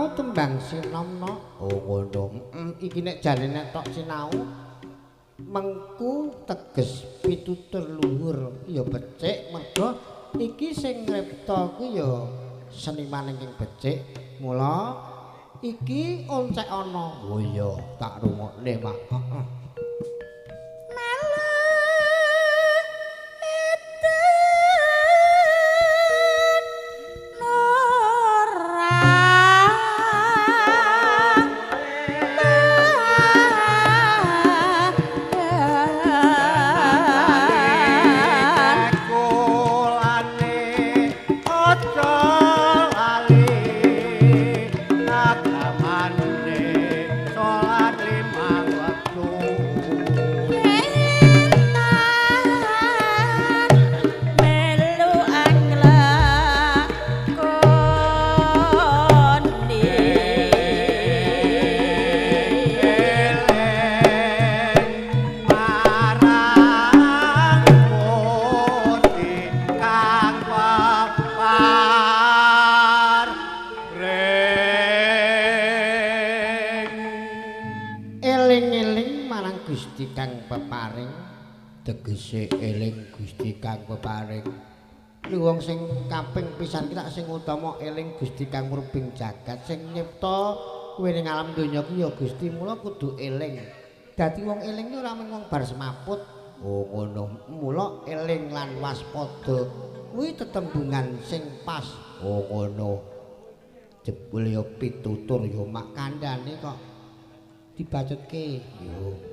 mau tembang sinom no. Oh ngono. Iki nek jane nek tok sinau mengku teges pitutur luhur ya becik mergo iki sing ngripta kuwi ya seniman ingkang becik. Mula iki oncek ana. Oh iya, tak rungokne, Mak. Heeh. Tegese eling Gusti kang peparing. Lho wong sing kaping pisan ki tak sing utama eling Gusti kang murbing jagat sing nyipta kowe ning alam donya ki ya Gusti, mula kudu eling. Dadi wong eling ki ora mung wong bar semaput. Oh ngono. Mula eling lan waspada kuwi tetembungan sing pas. Oh ngono. Jebul ya pitutur ya mak kandhane kok dibacutke. Yo.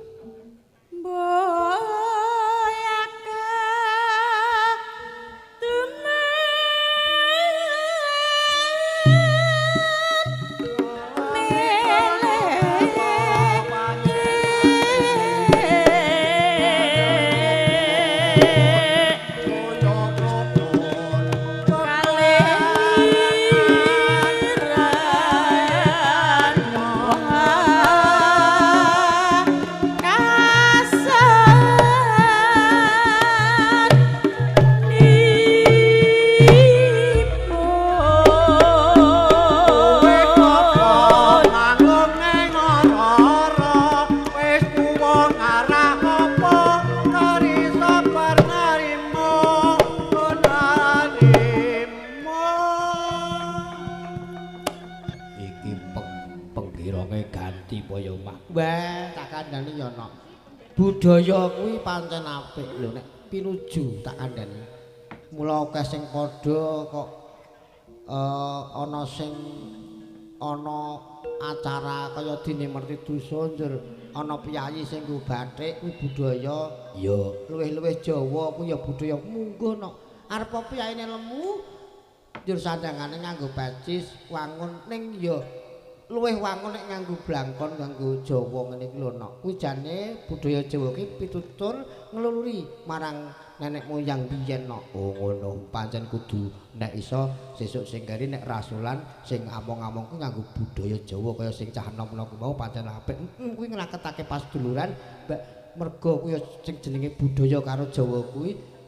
Budaya kuwi pancen apik lho nek pinuju tak kandhani. Mula akeh sing padha kok ana sing ana acara kaya dene merti dusa njur ana piyayi sing nggo bathik kuwi budaya. Ya luwih-luwih Jawa kuwi ya budaya mungguh no. Arep piyayine lemu njur sandangane nganggo pacis wangun ning ya luwih wangun nek nganggo blangkon nganggo Jawa ngene iki lho nok. Kuwi jane budaya Jawa ki pitutur ngluluri marang nenek moyang biyen nok. Oh ngono, pancen kudu nek iso sesuk sing keri nek rasulan sing among-among ku nganggo budaya Jawa kaya sing cah nom-nom ku mau pancen apik. Kuwi nglaketake paseduluran mergo kuwi sing jenenge budaya karo Jawa kuwi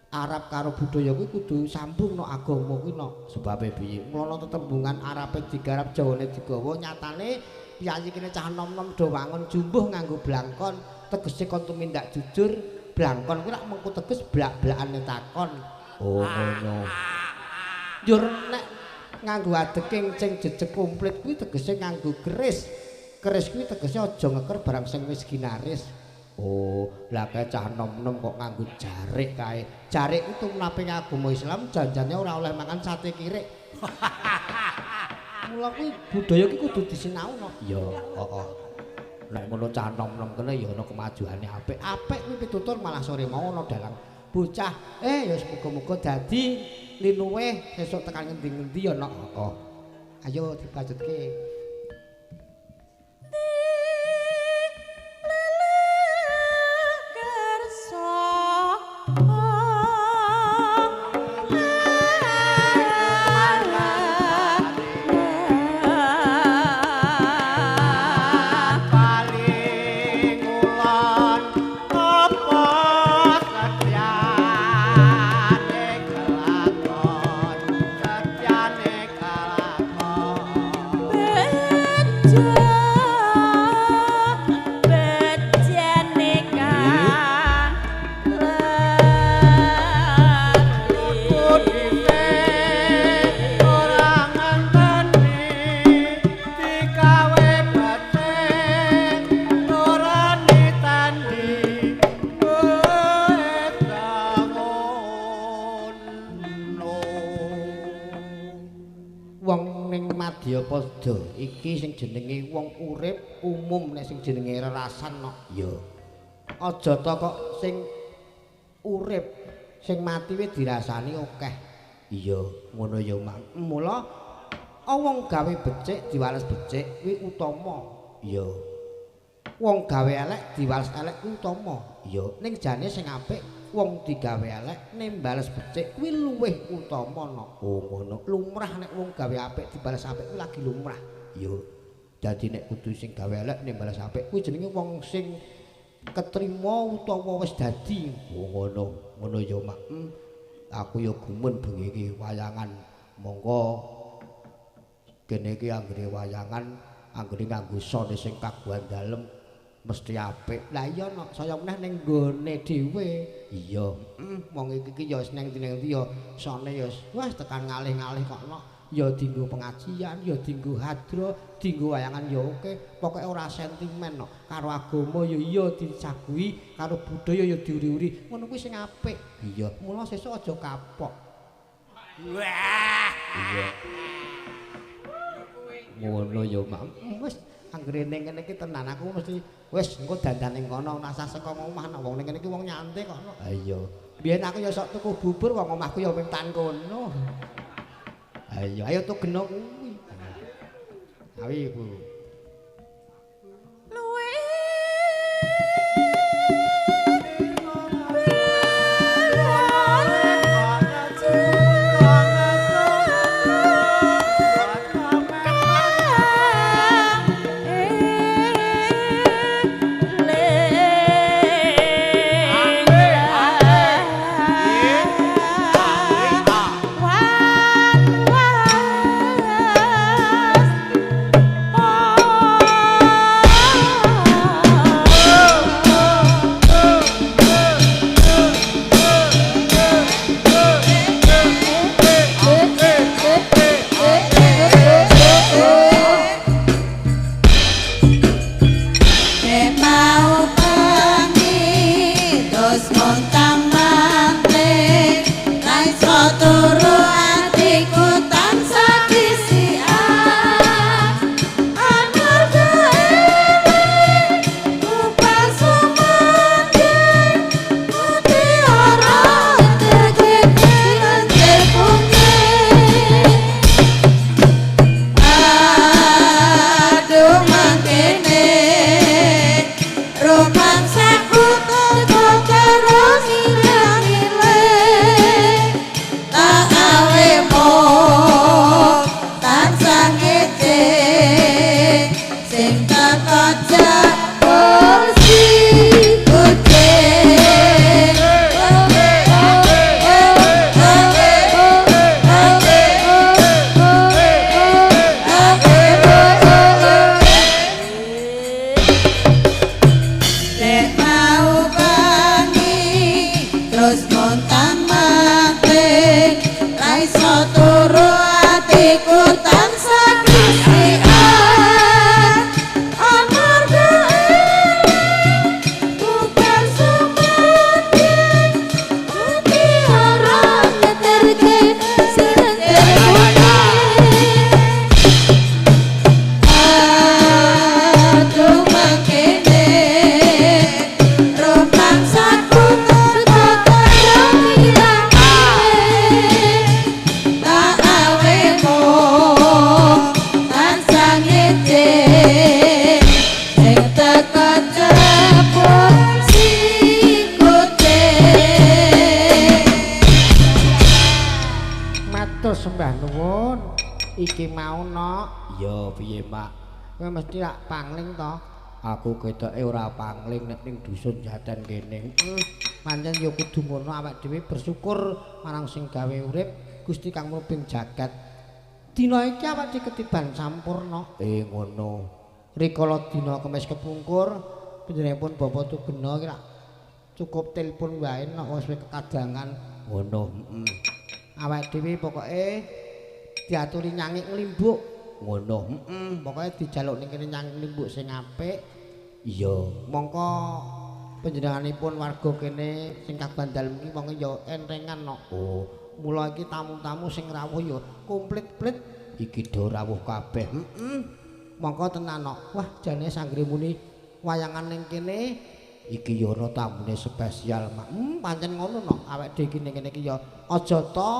Arab karo budaya kuwi kudu sambung no agama kuwi no. Sebabe piye? Mula tetembungan Arabe digarap Jawane digawa nyatane piyayi kene cah nom-nom do wangun jumbuh nganggo blangkon tegese kon tumindak jujur. Blangkon kuwi rak mengku teges blak-blakane takon. Oh ngono. Njur nek nganggo adeking sing jejeg komplit kuwi tegese nganggo keris. Keris kuwi tegese aja ngeker barang sing wis ginaris. Oh, lah kae cah nom-nom kok nganggo jarik kae. Jarik itu menapi agama Islam janjane ora oleh makan sate kirik. Mula kuwi budaya ki kudu disinau no. Ya, heeh. Nek ngono cah nom-nom kene ya ana kemajuane apik. Apik kuwi pitutur malah sore mau ana dalang bocah. Ya muga-muga dadi linuwih sesuk tekan ngendi-ngendi ya nok. Heeh. Ayo dibacutke. Be Wong ning Madyapada iki sing jenenge wong urip umum nek sing jenenge rerasan no. Ya. Aja ta kok sing urip sing mati wis dirasani akeh. Iya, ngono ya, Mak. Mula wong gawe becik diwales becik kuwi utama. Iya. Wong gawe elek diwales elek kuwi utama. Iya, ning jane sing apik wong digawe elek nembales becik kuwi luwih utama no. Oh ngono. Lumrah nek wong gawe apik dibales apik kuwi lagi lumrah. Iya. Dadi nek kudu sing gawe elek nembales apik kuwi jenenge wong sing ketrima utawa wis dadi. Oh ngono. Ngono ya, Mak. Aku ya gumun bengi iki wayangan. Monggo kene iki anggere wayangan anggere nganggo sone sing kagungan dalem mesti apik. Lah iya no, saya meneh ning nggone dhewe. Iya, wong iki ki ya wis nang ndi-ndi ya sone ya wis tekan ngalih-ngalih kok no. Ya dienggo pengajian, ya dienggo hadra, dienggo wayangan ya oke. Pokoke ora sentimen no. Karo agama ya iya disaguhi, karo budaya ya diuri-uri. Ngono kuwi sing apik. Iya, mula sesuk aja kapok. Wah. Iya. Ngono ya, Mak. Wis anggere ning kene iki tenan aku mesti wis engko dandan ning kono ora usah saka omah nek wong ning kene iki wong nyantai kok. Ha iya. Biyen aku ya sok tuku bubur wong omahku ya mintan kono. Ha iya, ayo tugeno kuwi. Awi, Bu. Luwe Iki mau nok. Ya piye, Mak? Kowe mesti rak pangling to? Aku ketoke ora pangling nek ning dusun Jaten kene. Pancen ya kudu ngono, awak dhewe bersyukur marang sing gawe urip, Gusti kang mrubing jagat. Dina iki awak dhewe ketiban sampurna. Ngono. Rikala dina Kemis kepungkur panjenenganipun Bapak Tugena iki rak cukup telepon wae nek wis kekadangan. Ngono. Awak dhewe pokoke diaturi nyangik nglimbuk. Ngono. Pokoke dijaluk ning kene nyangik nglimbuk sing apik. Iya. Mongko panjenenganipun warga kene sing kagungan dalem iki wonge ya entrengan no. Oh. Mula iki tamu-tamu sing rawuh ya komplit-plit Iki do rawuh kabeh. Heeh. Mongko tenan kok. Wah, jane sanggre muni wayangan ning kene iki ya ana tamune spesial, Mak. Pancen ngono no. Awake dhewe iki ning kene iki ya aja to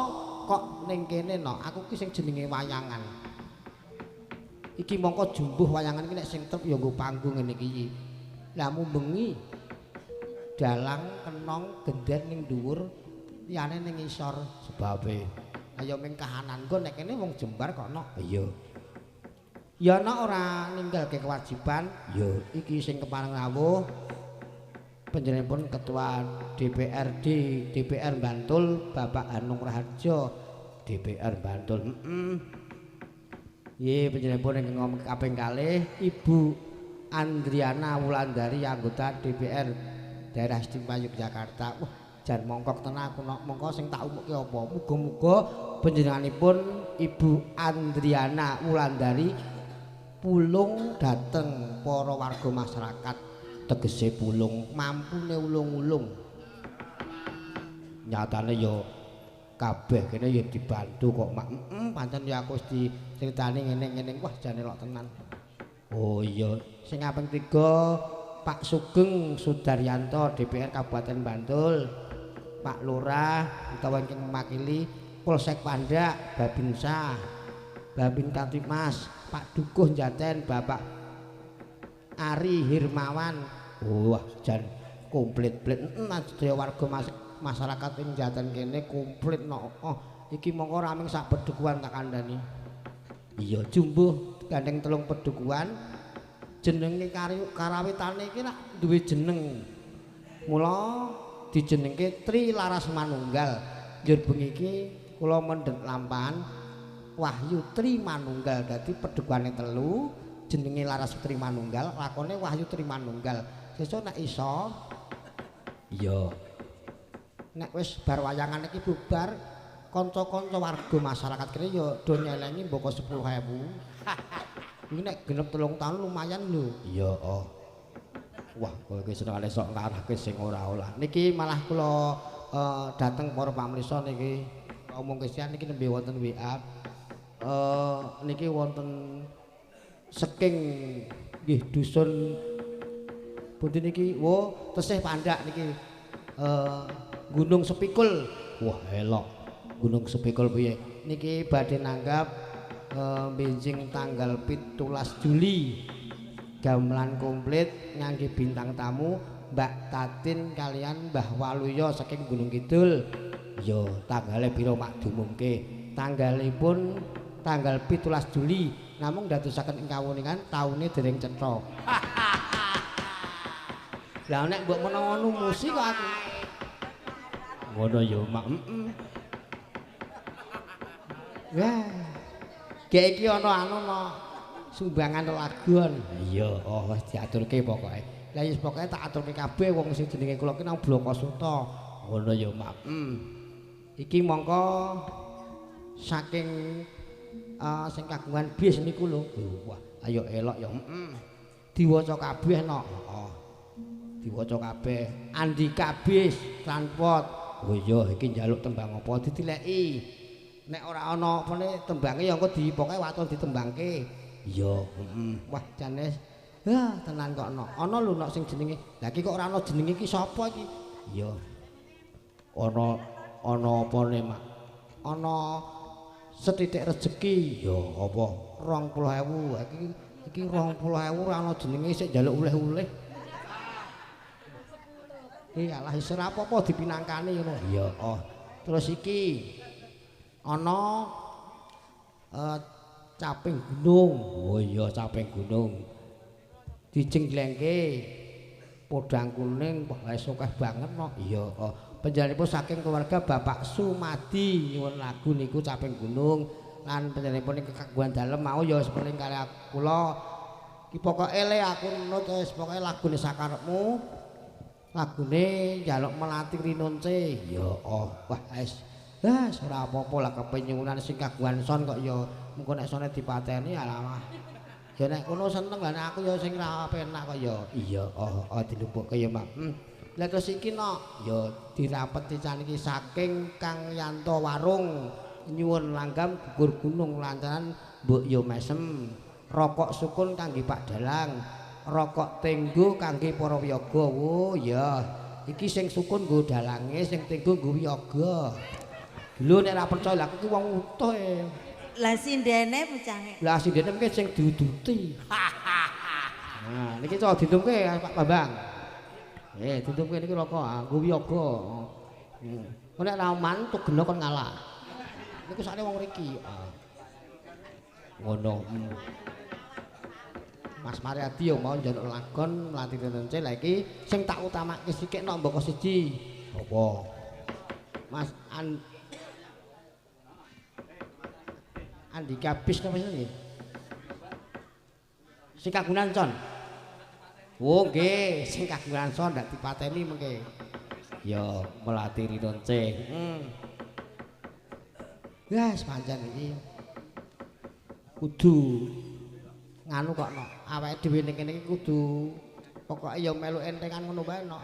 kok ning kene no. Aku ki sing jenenge wayangan. Iki mongko jumbuh wayangan iki nek sing trep ya nggo panggung ngene iki. Lah mumbengi dalang kenong genden ning dhuwur liyane ning ngisor sebabe. Ayo ming kahanan nggo nek kene wong jembar kok no. Iya. Ya ana ora ninggalke kewajiban. Ya iki sing kepareng rawuh panjenenganipun Ketua DPRD DPR Bantul Bapak Hanung Raharjo DPR Bantul. Heeh. Nggih panjenenganipun ingkang kaping kalih Ibu Andriana Wulandari anggota DPR Daerah Istimewa Yogyakarta. Wah, jan mongkok tenan aku nok. Mongko sing tak umuke apa? Muga-muga panjenenganipun Ibu Andriana Wulandari pulung dhateng para warga masyarakat. Tegese pulung mampune ulung-ulung. Nyatane ya kabeh kene ya dibantu kok, Mak. Pancen ya aku wis diceritani ngene-ngene. Wah, jane lok tenan. Oh iya, sing kaping 3 Pak Sugeng Sudaryanto DPR Kabupaten Bantul. Pak Lurah utawa ingkang mewakili Polsek Pandak, Babinsa, Babin Kamtibmas, Pak Dukuh Jaten, Bapak Ari Hirmawan. Wah, jan komplit-plit. Sedaya warga masyarakat ing Jaten kene komplit no. Oh, iki mongko ora mung sak pedukuhan tak kandhani. Iya, jumbuh gandeng 3 pedukuhan. Jenenge karawitane iki rak duwe jeneng. Mula dijenengke Tri Laras Manunggal. Njur bengi iki kula mendhet lampahan Wahyu Tri Manunggal. Dadi pedukuhane 3, jenenge Laras Tri Manunggal, lakone Wahyu Tri Manunggal. Sesuk nek iso iya. Nek wis bar wayangan iki bubar, kanca-kanca warga masyarakat kene ya do nyelengi mboko 10.000. Iki nek genep 3 taun lumayan lho. Iya, oh. Wah, kowe iki senengane sok ngarahke sing ora-ora. Niki malah kula dateng para pamrisa niki omong kesian niki nembe wonten WA. Niki wonten saking nggih dusun pundi niki? Wo, tesih Pandak niki. Gunung Sepikul. Wah, elok. Gunung Sepikul piye? Niki badhe nanggap benjing tanggal 17 Juli. Gamelan komplit ngangge bintang tamu Mbak Tatin kalian Mbah Waluyo saking Gunung Kidul. Yo, tanggale piro mak diumumke? Tanggalipun tanggal 17 Juli. Namung ndadosaken ing kawuningan taune dereng cetha. Lah nek mbok menawa numusi kok aku. Ngono ya, Mak. Heeh. Wah. Gek iki ana anu no sumbangan lelagon. Iya, oh wis diaturke pokoke. Lah wis pokoke tak aturke kabeh wong sing jenenge kula ki nang Bloko Suta. Ngono ya, Mak. Iki mongko saking sing kagungan bis niku lho. Wah, ayo elok ya. Heeh. Diwaca kabeh no. Heeh. Diwaca kabeh. Andika Bis Transport. Oh iya, iki njaluk tembang apa ditileki. Nek ora ana apane tembange ya engko dipokoke waton ditembangke. Iya, heeh. Wah, jane wah tenan kok ana. Ana lho nek sing jenenge. Lah iki kok ora ana jenenge iki sapa iki? Iya. Ana ana apane, Mak? Ana sethithik rejeki. Ya apa? 20.000. Iki iki 20.000 ora ana jenenge sik njaluk uleh-uleh. Iyalah wis ora apa-apa dipinangkani ngono. Iya, oh. Terus iki ana caping gunung. Oh iya, caping gunung. Dijenglengke podang kuning, wah wis akeh banget no. Iya, oh. Panjenenganipun saking keluarga Bapak Sumadi nyuwun lagu niku caping gunung lan panjenenganipun ing kekagungan dalem mau ya wis paling kali kula. Ki pokoke le aku nut wis pokoke lagune sakarepmu. Lagune njaluk melati rinonce. Ya oh, wah wis. Wah, ora apa-apa lah kepenyuwunan sing kagungan son kok ya mengko nek sone dipateni alah. Ya nek kono seneng lah nek aku ya sing ora penak kok ya. Iya, oh, oh dilumpukke ya, Mak. Lah terus iki no ya dirapeti can iki saking Kang Yanto Warung Nyuwun langgam gugur gunung lancaran mbok yo mesem. Rokok sukun kangge Pak Dalang, rokok tenggo kangge para wiyaga. Oh iya, iki sing sukun nggo dalange, sing tenggo nggo wiyaga. Lho nek ora percaya lha aku ki wong utuh e. Lah sindene bocahe. Lah sindene mungkin sing diuduti. Nah, niki coba ditumke Pak Bambang. Ditumke niki rokok nggo wiyaga. Kok nek ra mantuk gena kon ngalah. Niku sakne wong mriki. Ngono. Mas Mariadi yo mau njaluk lagon mlati rinonce. Lah iki sing tak utamake sikik nok mboko siji. Apa? Mas Andika bis napa jenenge? Sing kagungan son. Oh nggih, sing kagungan son ndak dipateni mengke. Ya melati rinonce. Wes pancen iki kudu nganu kok nok awake dhewe ning kene iki kudu pokoke ya melu entengan ngono wae nok.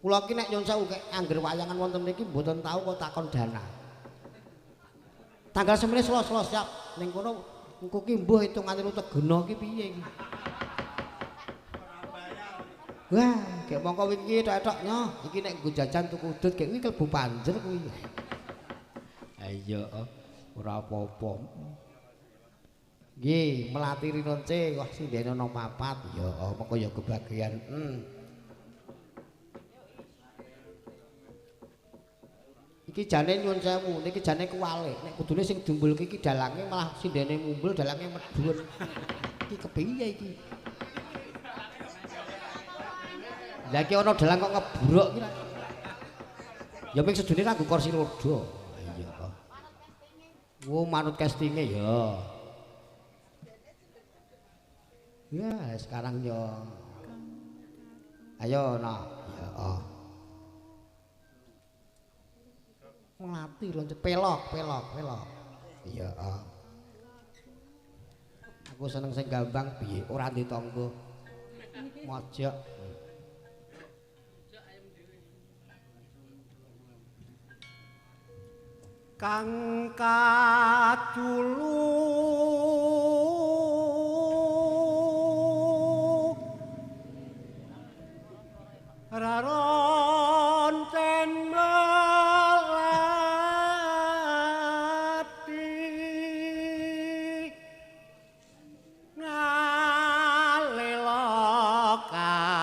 Kula iki nek nyun sewu angger wayangan wonten mriki mboten tau kok takon dana. Tanggal semene selo-selo siap ning kono engko ki mbuh hitungane tegena ki piye iki. Wah, gek mongko wingi tok-tok nyoh, iki nek nggo jajan tuku udut gek kuwi klebu panjer kuwi. Ayo ora apa-apa. Nggih, melati rinonce wah sindene ana papat. Ya, mengko ya kebagian. Iki jane nyuwun sewu, niki jane kuwalik. Nek kudune sing dumbulke iki dalange malah sindene mumbul, dalange medhun. Iki kepiye iki? Lah iki ana dalang kok ngebrok iki. Ya ping sedune ra nggo kursi roda. Iya. Oh, manut castinge ya. Ya, sekarang yo. Ayo nak. Ya. Oh. Melati loncat pelok, pelok, pelok. Iya. Oh. Aku seneng sing gambang piye ora ndek tangga. Mojok. Kang kadulu raronten melati ngalela katonton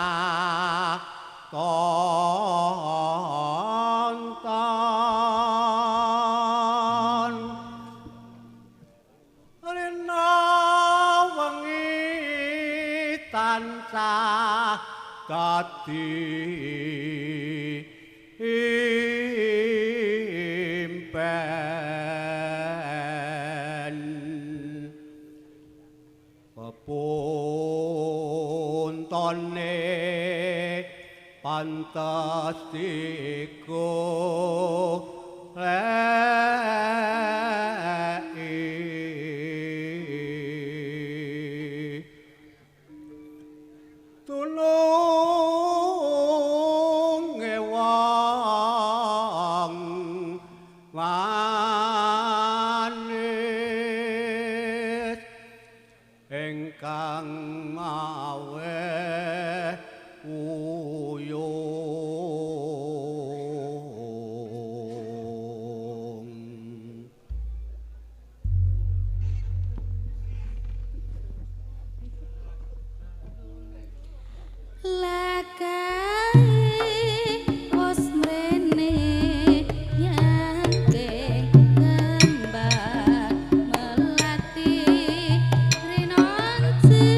rina wengi tansah dadi impen pepuntone pantes diku tulunge wong manis ingkang mawe uyung. Lakae wis mrene nyangking kembang melati rinonce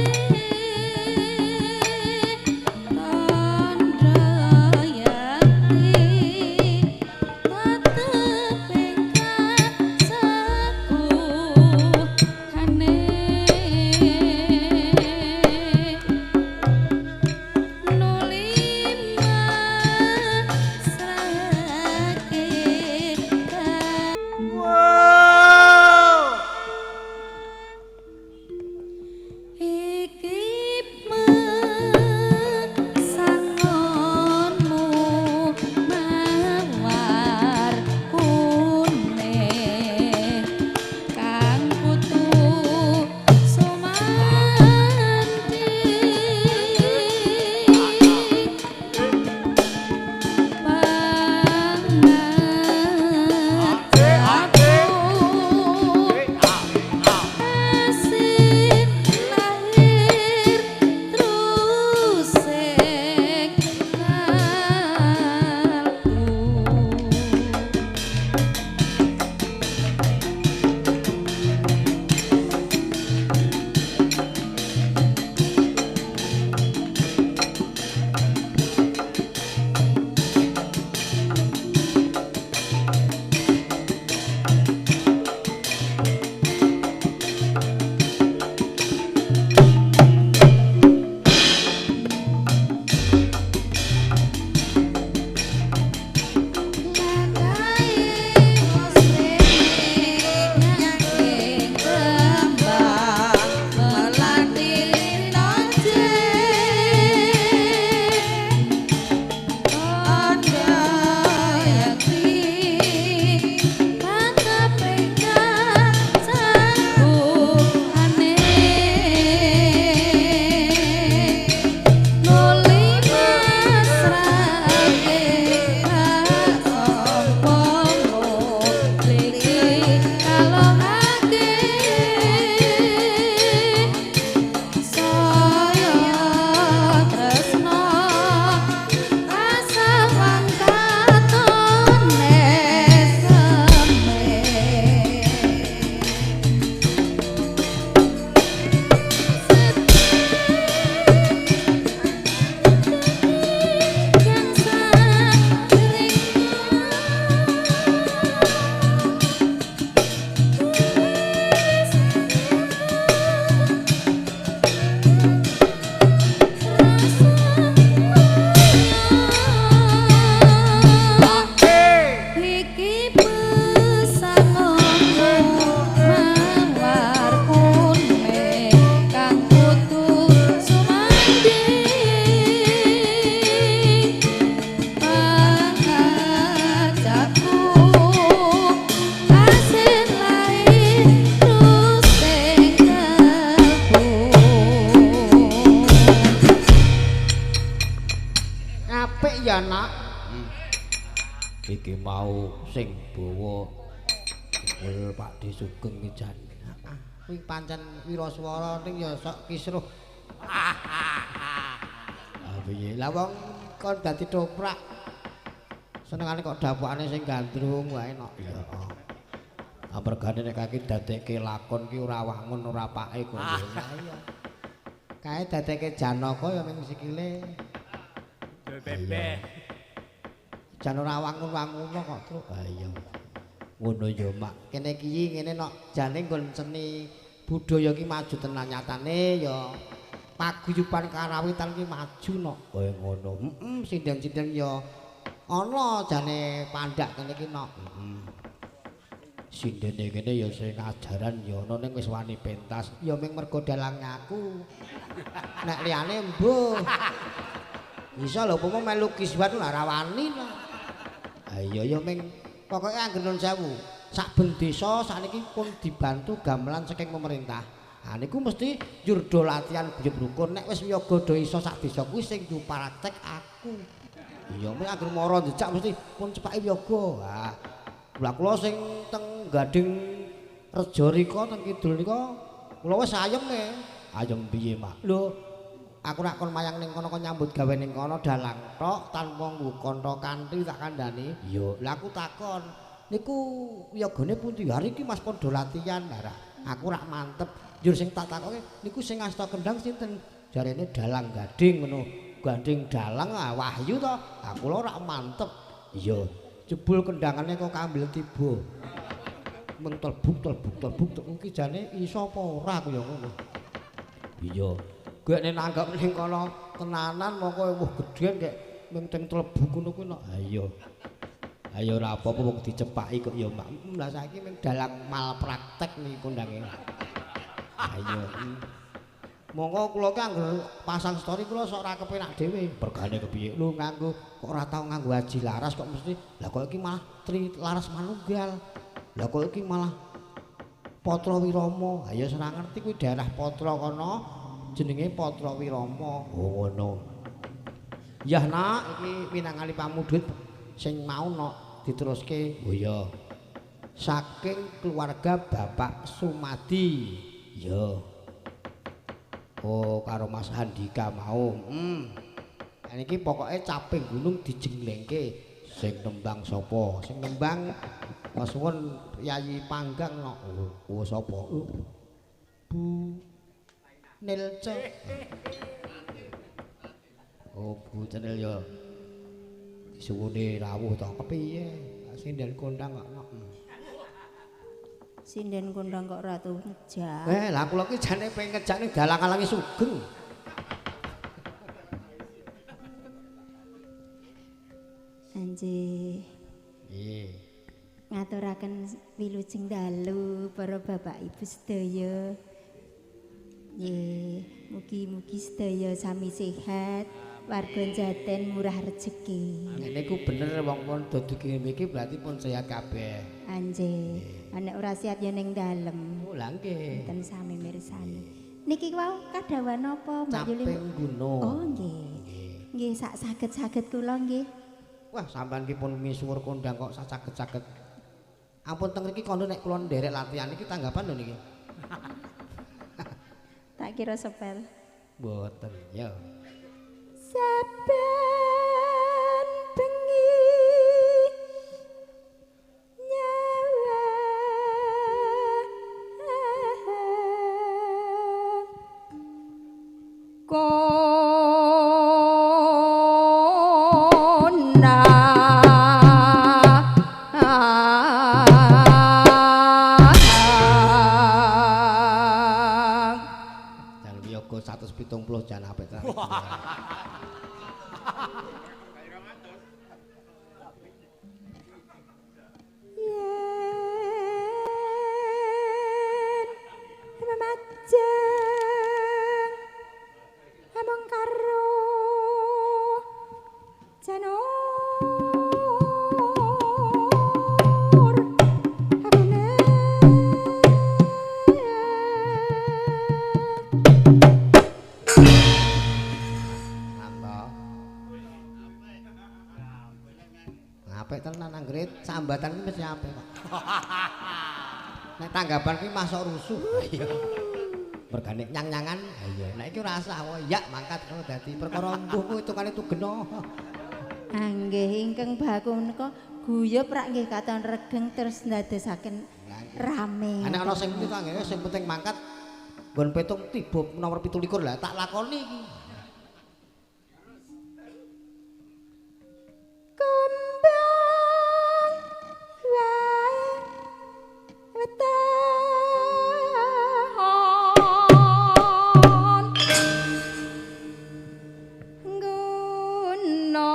Iki mau sing bawa jebul Pak De Sugeng iki jan. Heeh. Kuwi pancen wiraswara ning ya sok kisruh. Ah piye? Lah wong kon dadi toprak. Senengane kok dapukane sing gandrung wae nok. Ya. Amergane nek kaki dadekke lakon ki ora wangun ora pake kok. Lah iya. Kae dadekke Janaka ya ming sikile. Bebek. Jan ora wangun-wangun kok, Truk. Ha iya. Ngono ya, Mak. Kene iki ngene nok jane nggon seni budaya ki maju tenan nyatane ya paguyuban karawitan ki maju nok. Kaya ngono. Heeh, sinden-sinden ya ana jane pandhak kene iki nok. Heeh. Sindene kene ya sing ajaran ya ana ning wis wani pentas. Ya ming mergo dalang aku. Nek liyane mbuh. Bisa lho upama melu kiswan ora wani lho. Ha iya ya ming pokoke angger nun sewu. Saben desa sakniki pun dibantu gamelan saking pemerintah. Ha niku mesti njurdo latihan guyub rukun. Nek wis wiyaga do iso sak desa kuwi sing praktek aku. Iya mung angger mara njejak mesti pun cepake wiyaga. Ha lha kula sing teng Gading Rejo rika teng kidul nika kula wis ayem e. Ayem piye, Mak? Lho, aku rak kon mayang ning kono kon nyambut gawe ning kono dalang tok tanpa nggo kanca kanthi tak kandhani. Iya, lha aku takon, niku wiyagane pundi? Hari iki Mas padha latihan. Lah aku rak mantep. Njur sing tak takoke niku sing asta kendang sinten? Jarene dalang Gading ngono. Gading dalang ah Wahyu to. Ah kula rak mantep. Iya, jebul kendangane kok kambil tiba. Meng telbuk telbuk telbuk iki jane iso apa ora aku ya ngono. Iya. Gek nek nanggap ning kono tenanan mongko wuh gedhen gek ming teng telbuk ngono kuwi nok. Ha iya. Ayo ora apa-apa wong dicepaki kok ya Mak. Lah saiki ming dalang malpraktek niki kondange. Ayo. Monggo kula ki angger pasang story kula sok ora kepenak dhewe. Pergane kepiye? Lho nganggo kok ora tau nganggo aji laras kok mesti. Lah kok iki malah tri laras manunggal. Lah kok iki malah Patra Wirama. Ha ya ora ngerti kuwi daerah Patra kono jenenge Patra Wirama. Oh ngono. Yah nak iki winangani pamudhut sing mau nok diteruske. Oh iya. Saking keluarga Bapak Sumadi. Iya. Oh karo Mas Handika mau. Niki pokoke caping gunung dijenglengke. Sing nembang sapa? Sing nembang masuwun Yayi Panggang nok. Oh sapa? Bu Nilce. Oh Bu Cenil ya disuwune rawuh to kepiye? Sinden kondang kok nok. Sinden kondang kok ratu ngejak. Lah kula ki jane pengen ngejak ning dalang-alange Sugeng. Anjih. Nggih. Ngaturaken wilujeng dalu para bapak ibu sedaya. Nggih, mugi-mugi sedaya sami sehat, warga Jaten murah rejeki. Niku bener wong pun duduki mriki berarti pun sehat kabeh. Anjih. Nek ora sehat ya ning dalem. Oh lha nggih. Mboten sami mirsani. Niki wau kadhawan napa Mbak Yuli? Caping gunung. Oh nggih. Nggih sak saged-saged kula nggih. Wah sampean ki pun misuwur kondang kok sak saged-saged. Ampun teng mriki kondo nek kula nderek latihan iki tanggapan lho niki. Tak kira sepel. Mboten ya. Saben bengi nyawa kona Jan wiyaga 170 jan apik tenan. Yen memajeng amung karo janur agune Santo. Tambatan ki mesti apik kok. Nek tanggapan ki masuk rusuh. Iya. Mergane nyang-nyangan. Iya. Nek iki ora usah ya mangkat ngono dadi perkara mbuh ku hitungane tugena. Ah nggih ingkang baku menika guyub rak nggih katon regeng terus ndadosaken rame. Nek ana sing muni to nggih sing penting mangkat nggon petung tiba nomor 27 lah tak lakoni iki. Kembang wae weton ngguno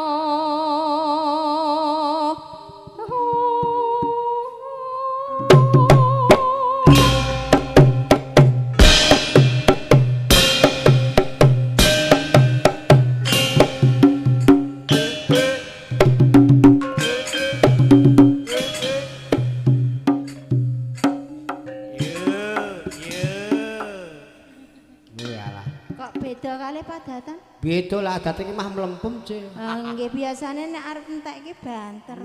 Iyalah. Kok beda kalih padatan? Beda lah adat iki mah mlempem, Cik. Nggih biasane nek arep entek iki banter.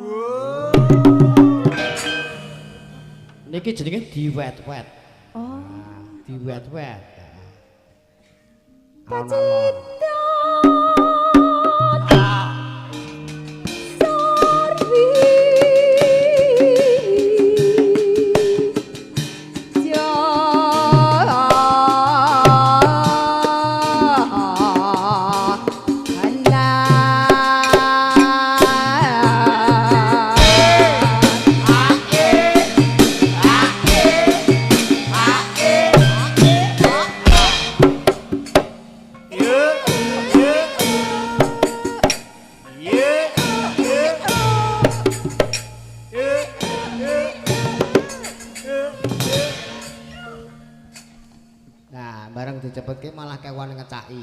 Niki jenenge diwet-wet. Oh. Diwet-wet. Pacita Sarwi Nah, bareng dicepetke malah kewan ngecaki.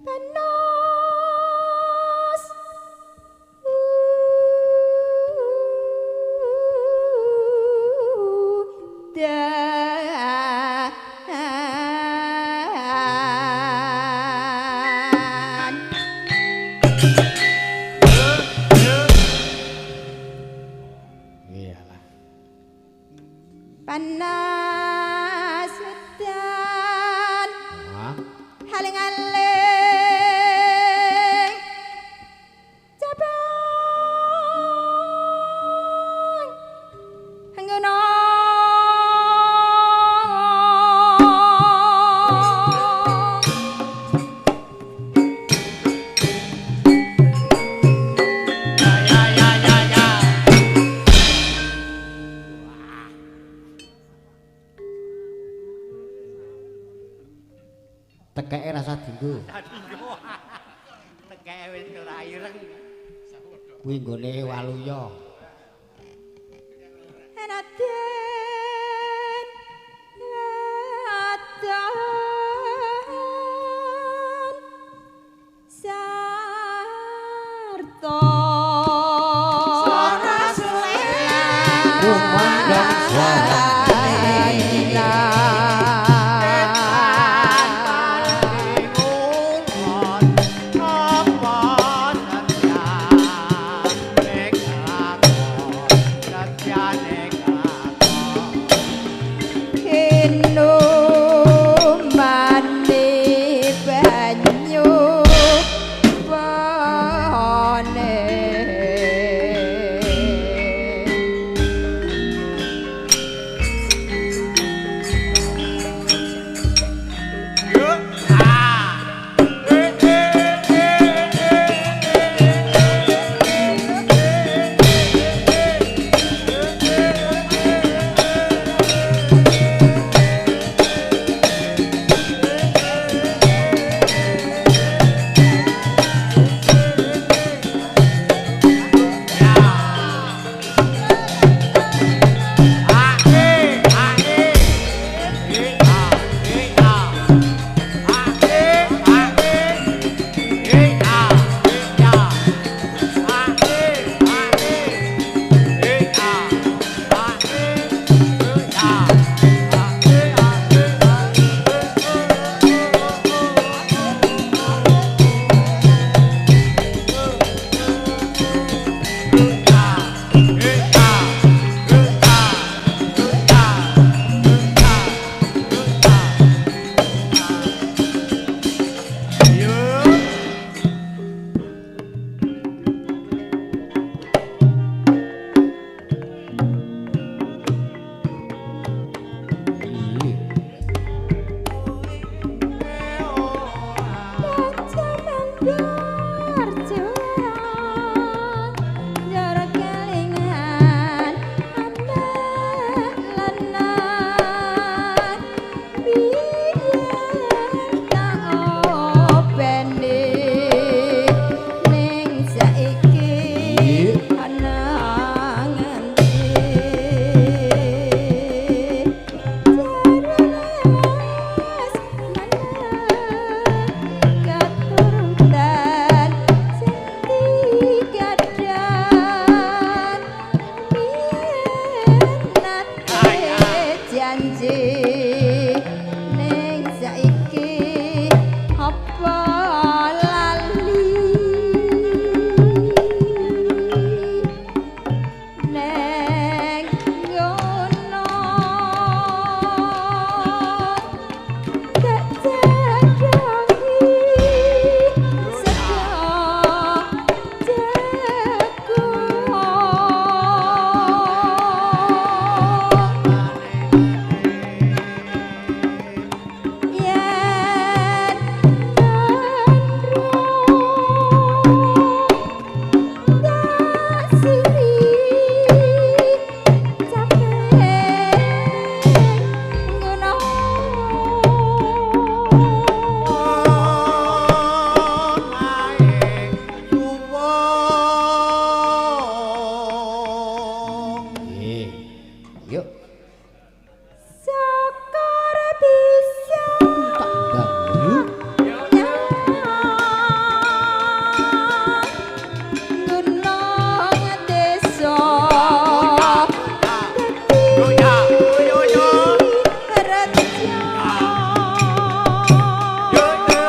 Panas udan. Iyalah. Panas udan Wah, haling-aling cabang nggono Ya ya ya ya. Tekeke rasa dinggo. Tekeke wis ora ireng. Kuwi nggone Waluya. Raden Raden Sarto Kumandang swara. Kinumane banyu pone. janji ning saiki apa lali neng ngono tak jagongi sego jagung. Yen gandrung tak siri capek ngono. Nggih. Yuk Syukur bisa tak ganggu. Gunung desa Yo ya, yo yo. reja. Yo yo.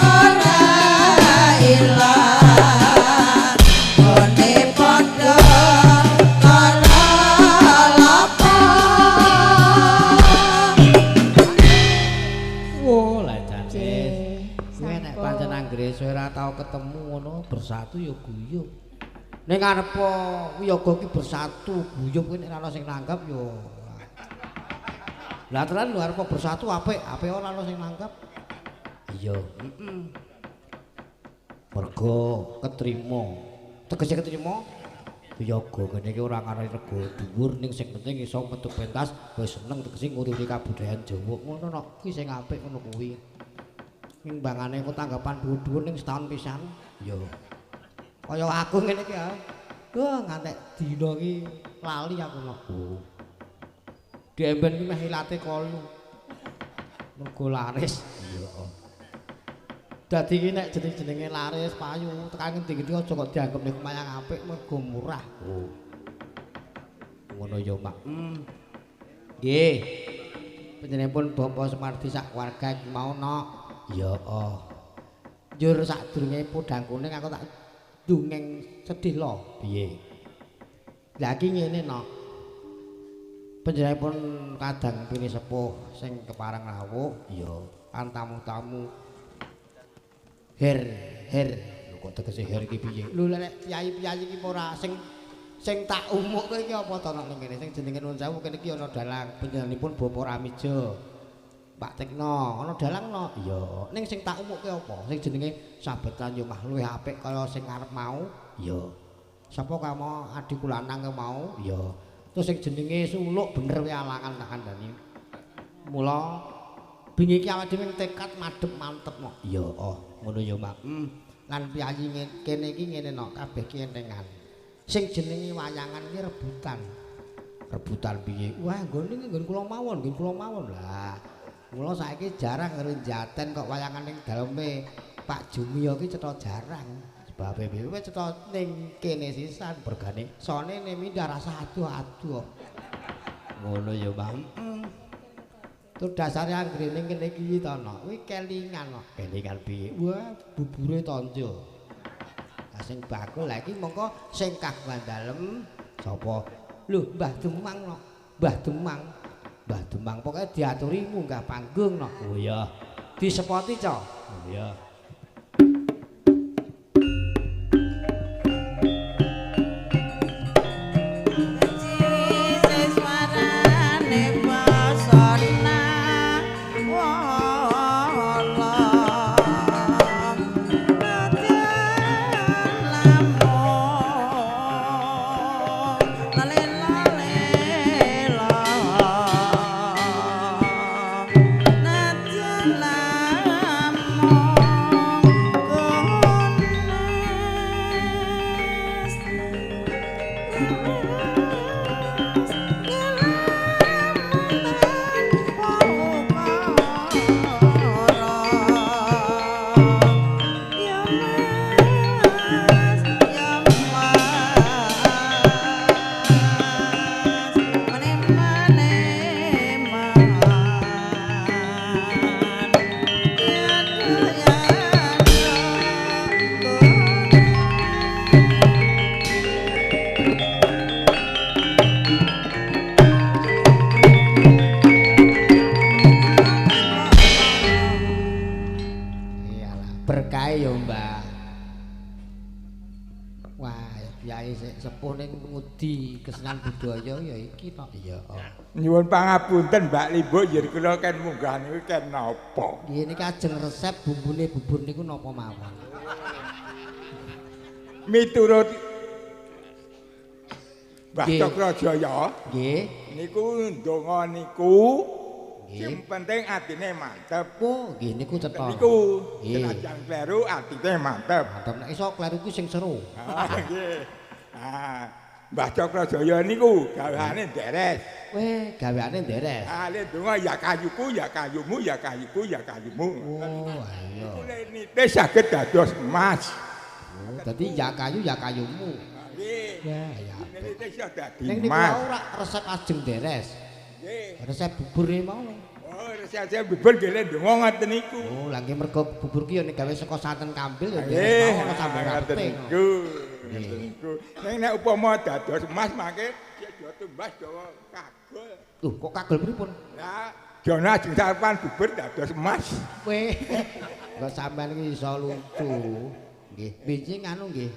Ora ilang gone padha lara apa. Wo lah jane. Kowe nek pancen anggere suwe ora tau ketemu ngono bersatu ya guyub. Ning arepa wiyaga ki bersatu guyub kuwi nek ora ana sing nanggap ya ora. Lah tenan lho arepa bersatu apik, apik ora ana sing nanggap. Iya, heeh. Mergo ketrima. Tegese ketrima wiyaga kene iki ora ngarani rega dhuwur ning sing penting iso metu pentas wis seneng tegese nguri-uri kabudayan Jawa. Ngono nok kuwi sing apik ngono kuwi. Ning bangane kok tanggapan dhuwur-dhuwur ning setahun pisan. Ya. Kaya aku ngene iki ya. Wah, ngantek dina iki lali aku nok. Oh. Diemben ki meh ilate kolu. Mergo laris. Iya. Dadi iki nek jeneng-jenenge laris payu tekan ngendi-ngendi aja kok dianggep nek mayang apik mergo murah. Oh. Ngono ya, Mak. Nggih. Panjenenganipun Bapak Sumardi sak keluarga iki mau nok. Ya oh. Njur sadurunge podang kuning aku tak dongeng sedih lho. Piye? Lah iki ngene nok. Panjenenganipun kadang pinisepuh sing kepareng rawuh ya lan tamu-tamu her her lho kok tegese her iki piye? Lho lek piyayi-piyayi iki ora sing sing tak umukke iki apa to nek ning kene sing jenenge nuwun sewu kene iki ana dalang panjenenganipun Bapak Ramijo. Pak Tekno, ana dalang no? Iya. Ning sing tak umukke apa? Sing jenenge sabetan yo mah luwih apik kaya sing arep mau? Iya. Sapa kamu adikku lanang mau? Iya. Terus sing jenenge suluk bener kuwi alangan tak kandhani. Mula bengi iki awake dhewe tekad madhep mantep no. Iya, oh, ngono ya, Mak. Lan piyayi kene iki ngene no, kabeh ki entengan. Sing jenenge wayangan iki rebutan. Rebutan piye? Wah, nggone iki nggon kula mawon, nggon kula mawon. Lah, mula saiki jarang ngrenjaten kok wayangan ning daleme Pak Jumiyo iki cetha jarang. Sebabe piye cetha ning kene sisan bergane sone ne mindah rasa aduh-aduh. Ngono ya, Mbah. Tur dasare anggere ning kene iki to no. Kuwi kelingan no. Kelingan piye? Wah, bubure tonjo. Lah sing bakul lha iki mongko sing kagungan dalem sapa? Lho, Mbah Demang no. Mbah Demang. Mbah Demang pokoke diaturi munggah panggung no. Oh iya. Disepoti, Cok. Oh iya. Kesenian budaya ya iki to. Iya. Nyuwun pangapunten Mbak Limbuk yen kula ken munggah niku ken napa? Nggih niki ajeng resep bumbune bubur niku napa mawon. Miturut Mbah Cakrajaya, nggih. Niku ndonga niku sing penting atine mantep. Oh, nggih niku cetha. Niku senajan kleru atine mantep. Mantep nek iso kleru ku sing seru. Nggih. Ah. Mbah Cakrajaya niku gaweane deres. Weh, gaweane deres. Ah, le ndonga ya kayuku, ya kayumu, ya kayuku, ya kayumu. Oh, iya. Niku nite saged dados emas. Oh, dadi ya kayu ya kayumu. Nggih. Ya, ya. Nite iso dadi emas. Ning niku ora resep ajeng deres. Nggih. Resep bubur e mau. Oh, resep bubur nggih le ndonga ngoten niku. Oh, lha nggih mergo bubur ki ya nek gawe saka santen kambil ya deres mau ana sambel ngoten niku. Niku. Ning nek upama dados emas mangke do tumbas dawa kagol. Lho, kok kagol pripun? Lah, jono ajeng sarapan bubur dados emas. Weh. Kok sampean iki iso lucu. Nggih, benjing anu nggih.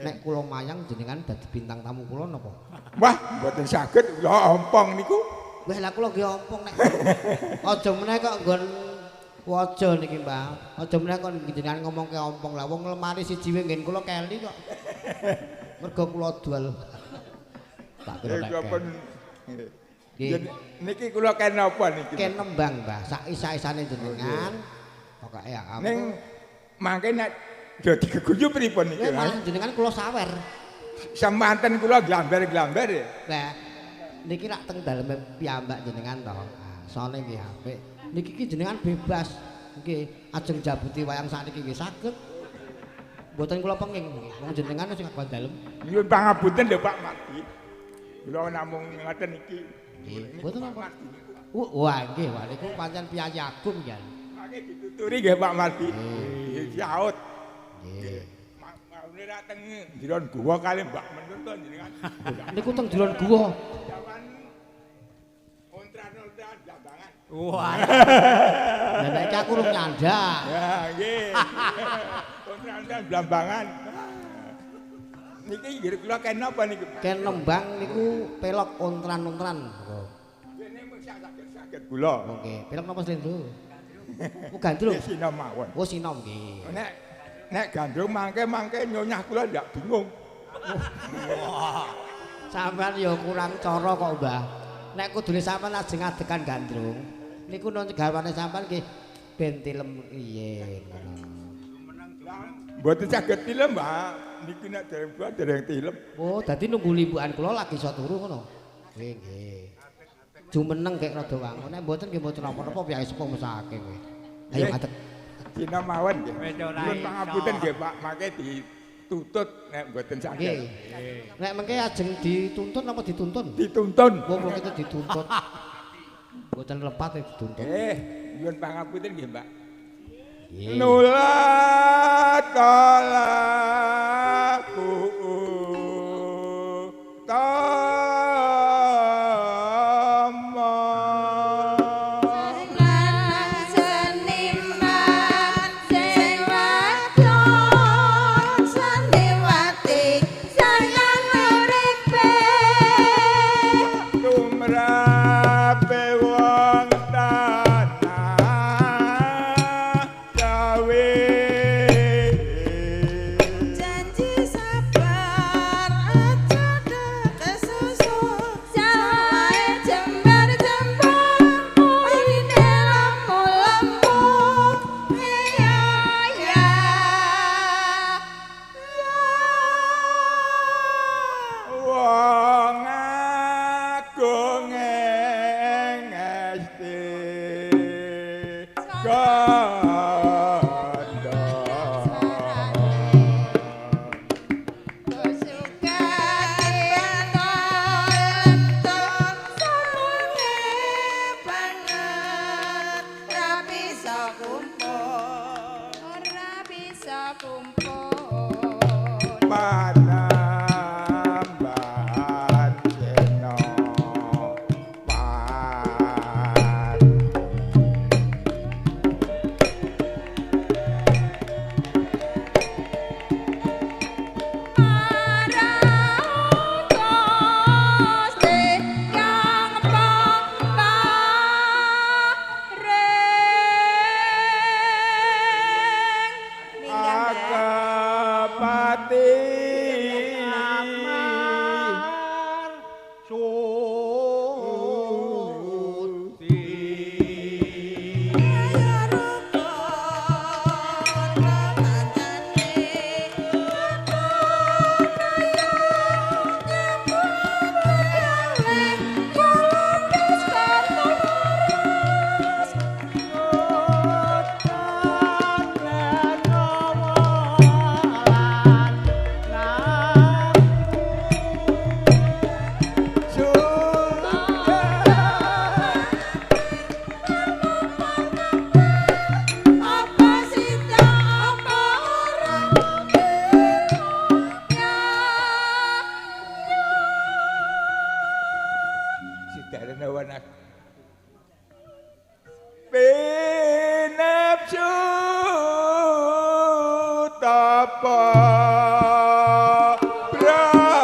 Nek kula mayang jenengan dadi bintang tamu kula napa? Wah, mboten saged kula ompong niku. Weh, lah kula nggih ompong nek. Aja meneh kok nggon waja niki, Mbah. Aja meneh kok jenengan ngomongke ompong. Lah wong lemari siji wae nggen kula keli kok. Mergo kula dual. Tak kira nek. Nggih. Niki kula ken napa niki? Ken nembang, Mbah. Sak isa-isane jenengan. Pokoke ya ampun. Ning mangke nek do digeguyu pripun niki? Malah jenengan kula sawer. Semanten kula glamber-glamber ya. Lah niki rak teng daleme piyambak jenengan to. Sone nggih apik. Niki ki jenengan bebas. Nggih, ajeng jabuti wayang sakniki nggih saged. Mboten kula penging nggih. Wong jenengan sing kagungan dalem. Nyuwun pangapunten lho Pak Mardi. Kula namung ngoten iki. Nggih, mboten apa. Wah nggih, wah niku pancen piyayi agung ya. Mangke dituturi nggih Pak Mardi. Nggih, saut. Nggih. Maune ra teng jeron guwa kali Mbak Menur to jenengan. Niku teng jeron guwa. Jaman Ontran Blambangan. Wah. Lah nek iki aku urung nyandak. Ya nggih. Ontran Blambangan. Niki nggih kula ken napa niku? Ken nembang niku pelok ontran-ontran. Dene mung saged-saged kula. Nggih, pelok napa slendro? Oh gandrung. Sinom mawon. Oh sinom nggih. Nek gandrung mangke-mangke nyonyah kula ndak bingung. Sampeyan ya kurang cara kok, Mbah. Nek kudune sampeyan ajeng adegan gandrung, niku nun garwane sampeyan nggih ben tilem piye ngono. Mboten saged tilem, Mbah. Niki nek dereng buat dereng tilem. Oh, dadi nunggu limbukan kula lagi iso turu ngono. Nggih, nggih. Jumeneng kek rada wangun. Nek mboten nggih mboten napa-napa piyake sepuh mesake kowe. Ayo ngadeg. Sinom mawon nggih. Nyuwun pangapunten nggih, Pak, mangke ditutut nek mboten saged. Nggih. Nek mengke ajeng dituntun napa dituntun? Dituntun. Wong kok itu dituntut. Mboten lepat dituntut. Nggih, nyuwun pangapunten nggih, Mbak. Nggih. Nulat talaku tama. Lanang seniman sing wadon seniwati sayang uripe Tumrape wong tanah gawe. Janji sabar aja kesusu sae jembar-jembar urine lemu-lemu iya ya Wong agung ing esti kandha. Panambahan sena pat. Akepati Pinepsu tapa brata.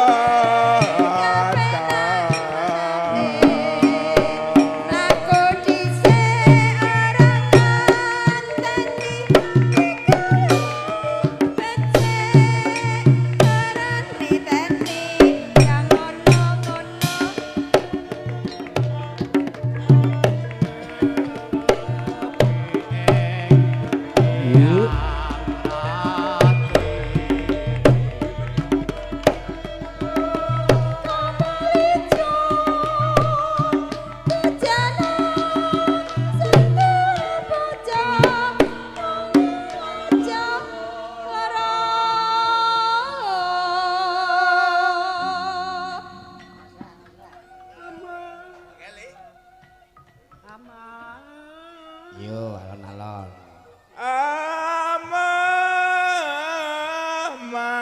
Yo alon-alon. Amah mangun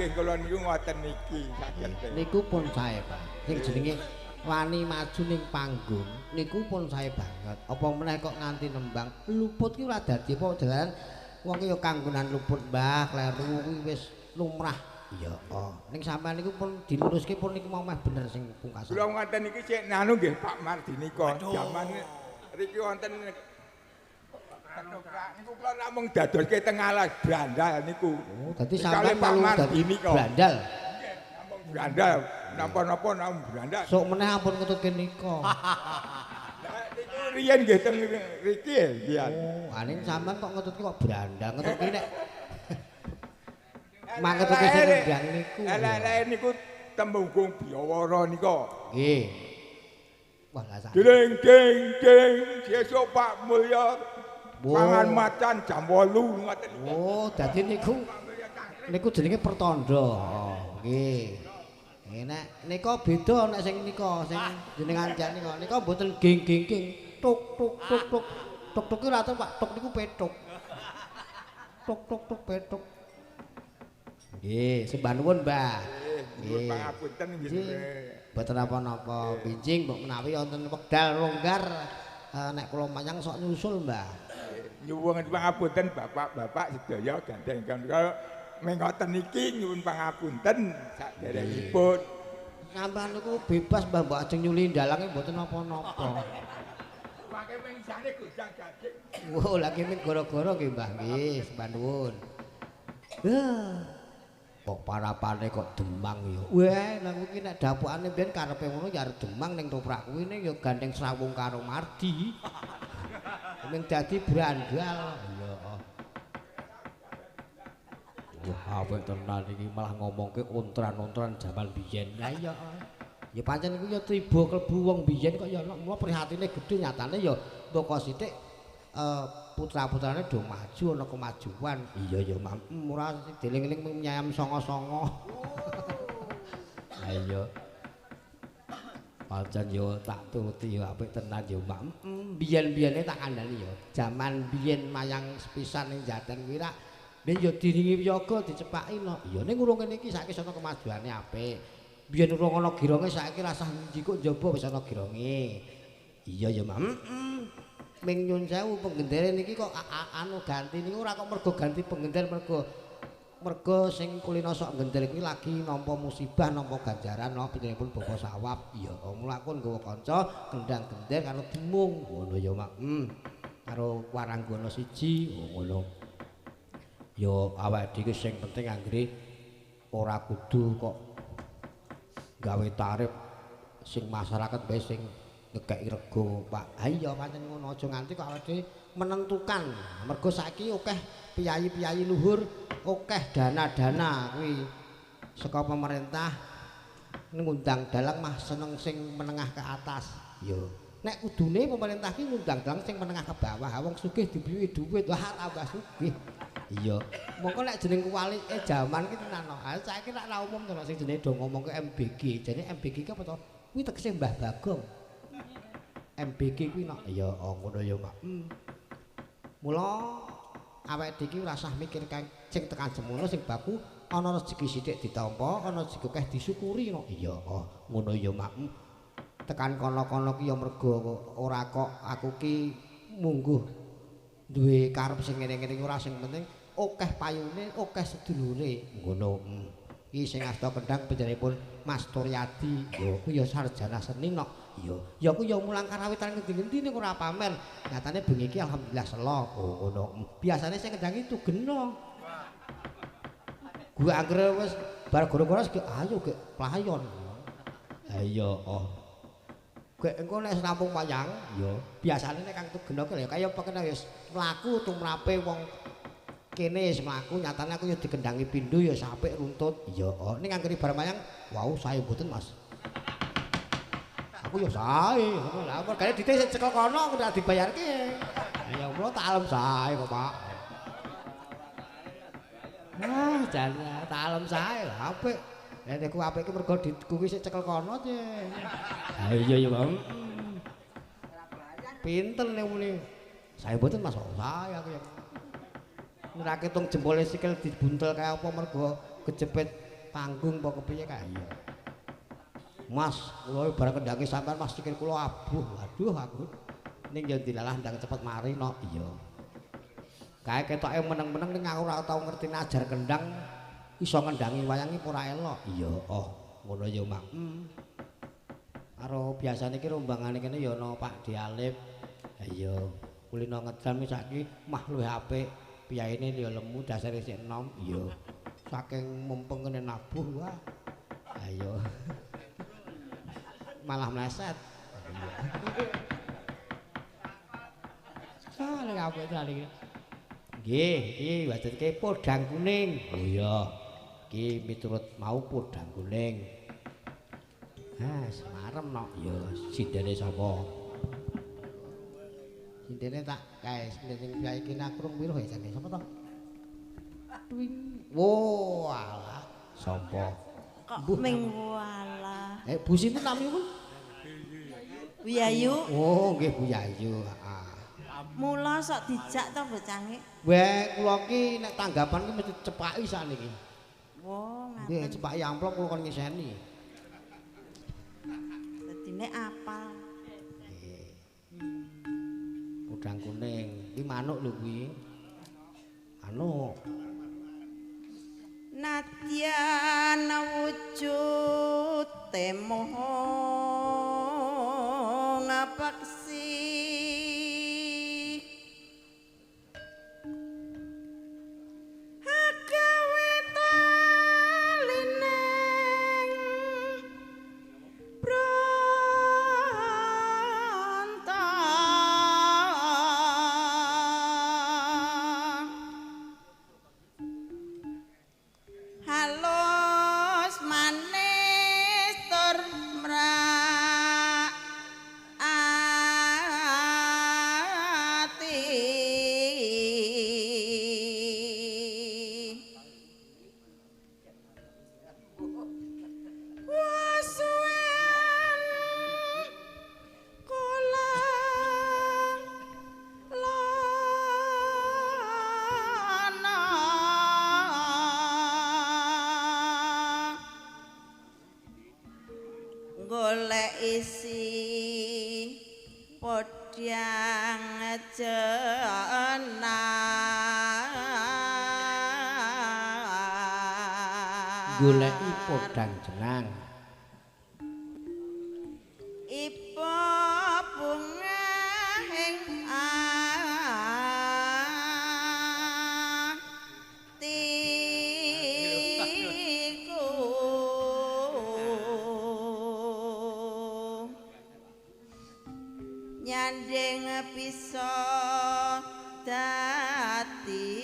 nggih kula niku ngoten niki saged. Niku pun sae, Pak. Sing jenenge wani maju ning panggung niku pun sae banget. Apa meneh kok nganti nembang luput ki ora dadi apa jalan wong ki ya kanggonan luput Mbah, kleru kuwi wis lumrah. Iya, oh. Ning sampean niku pun diluruske pun niku mau meh bener sing pungkasan. Kula ngoten niki sik nanu nggih Pak Mardinika. Jaman riki wonten ketoprak niku kula namung dadoske teng alas brandal niku. Oh, dadi sampean melu dadi brandal. Nggih, namung brandal. Napa-napa namung brandal. Sok meneh ampun ngetutke nika. Lah niku riyen nggih teng riki nggih. Oh, aning sampean kok ngetutke kok brandal, ngetutke nek mangetutke sing ndang niku. Elek-eleke niku temunggung Biyawara nika. Nggih. Wah, lah sak. Ding ding ding, sesuk Pak Mulya pangan macan jam 8 ngoten. Oh, dadi niku niku jenenge pertanda. Oh, nggih. Nek nika beda nek sing nika sing jenengan jak nika. Nika mboten ging ging ging, tuk tuk tuk tuk. Tuk tuk ki ora Pak, tuk niku petuk. Tuk tuk tuk petuk. Nggih, sembah nuwun, Mbah. Nggih, pangapunten nggih. Mboten napa-napa, benjing mbok menawi wonten wekdal longgar nek kula mayang sok nyusul, Mbah. Nyuwun pangapunten bapak-bapak sedaya gandeng kula mengoten niki nyuwun pangapunten saderengipun. Sampeyan niku bebas Mbah, mbok ajeng nyuli dalange mboten napa-napa. Mangke mengsane gojang gajing. Wo, lagi ming gara-gara nggih, Mbah. Nggih, sembah nuwun. Kok parapane kok Demang ya. Weh, lha kuwi nek dapukane mbiyen karepe ngono ya arep Demang ning toprak kuwi ning ya gandeng srawung karo Mardi. Ming dadi brandal. Iya. Wah, apik tenan iki malah ngomongke ontran-ontran jaman biyen. Lah iya. Ya pancen iku ya tiba klebu wong biyen kok ya ana mula prihatine gedhe nyatane ya mboko sithik putra-putrane do maju ana kemajuan. Iya ya, Mam. Ora dieling-eling nyayam songo-songo. Ha iya. Pancen yo tak turuti yo apik tenan yo, Mak. Biyen-biyene tak kandhani yo. Jaman biyen mayang sepisan ning Jaten kuwi rak biyen yo diringi wiyaga dicepaki no. Iya ning urung kene iki saiki ana kemajuane apik. Biyen urung ana gironge saiki rasah njikuk njaba wis ana gironge. Iya ya, Mak. Ming nyun sewu penggendere niki kok anu ganti niku ora kok mergo ganti penggender mergo sing kulino sok ngender kuwi lagi nampa musibah nampa ganjaran no panjenenganipun Bapak Sawab. Iya, mula aku nggawa kanca kendang gender karo demung ngono ya, Mak. Karo waranggana siji ngono. Ya awake dhewe sing penting anggere ora kudu kok gawe tarif sing masyarakat bae sing ngekeki rego, Pak. Ha iya pancen ngono, aja nganti kok awake dhewe menentukan. Mergo saiki akeh piyayi-piyayi luhur, akeh dana-dana kuwi saka pemerintah ngundang dalang mah seneng sing menengah ke atas. Ya. Nek kudune pemerintah ki ngundang dalang sing menengah ke bawah, wong sugih dibiyuki dhuwit, wah tambah sugih. Iya. Mongko nek jeneng kuwalike jaman ki tenan. Ha saiki rak ra umum to sing jenenge do ngomongke MBG. Jane MBG ki apa to? Kuwi tegese Mbah Bagong. MBG kuwi nok. Ya ngono ya, Mak. Mula awake dhewe iki ora usah mikir sing tekan semono sing baku ana rezeki sithik ditampa, ana rezeki akeh disyukuri nok. Iya, ngono ya, Mak. Tekan kono-kono ki ya mergo ora kok aku ki mungguh duwe karep sing ngene-ngene ora sing penting akeh payune, akeh sedulure. Ngono. Iki sing asta kendang panjenenganipun Mas Turyadi. Ya kuwi ya sarjana seni nok. Iya, ya aku ya mulang karawitan ngendi-ngendi ning ora pamer. Nyatane bengi iki alhamdulillah selo. Oh ngono. Biasane sing kendang itu gena. Gua anggere wis bar gara-gara ayo gek playon. Ha iya, oh. Gek engko nek rampung wayang, ya biasane nek Kang Tugena ki kaya apa kena wis mlaku tumrape wong kene wis mlaku nyatane aku ya dikendangi pindho ya apik runtut. Iya, oh. Ning anggere bar wayang, wow sae mboten Mas. Aku ya sae, ngono lha mergane dite sing cekel kono aku ora dibayarke. Ya mula tak alem sae kok, Pak. Wah, jan tak alem sae lha apik. Nek niku apik ki mergo kuwi sing cekel kono te. Ha iya ya, Bang. Pinter nek muni. Sae mboten Mas, sae aku ya. Ora ketung jempole sikil dibuntel kaya apa mergo kejepit panggung apa kepiye kae. Iya. Mas, kula bareng kendhange sampean Mas sikil kula abuh. Aduh aku. Ning ya dilalah ndang cepet mari no. Iya. Kae ketoke meneng-meneng ning aku ora tau ngerti ajar kendang iso ngendangi wayange apa ora elok. Iya, oh ngono ya, Mang. Karo biasane iki rombongane kene ya ana Pak Dialip. Ha iya, kulino ngedram saiki mah luwih apik. Piyaine ya lemu dasare sik enom. Iya. Saking mumpeng kene nabuh wah. Ha iya. Malah meleset. Iya. Saling apik saling. Nggih, iki wajudke podang kuning. Oh iya. Iki miturut mau podang kuning. Ha, semarem no. Ya, sindene sapa? Sindene tak kae sindene sing piye iki akrung piro ya jane sapa to? Twing. Wo, alah, sapa? Kok ming walah. Bu sinten namipun? Bu Yayu. Oh, nggih Bu Yayu, heeh. Mula sok dijak to bocahe. Weh, kula ki nek tanggapan ki mesti cepaki sakniki. Wo, ngaten. Nggih, cepaki amplop kula kon ngiseni. Dadine apal. Nggih. Podang kuning, iki manuk lho kuwi. Manuk. Nadyan wujud temo ngapaksi agawe talineng bronto halus manis tur mrak ati wasuwen kula lana golek isi podang jenang Goleki podang jenang. Ipo bunga ing atiku nyanding bisa dadi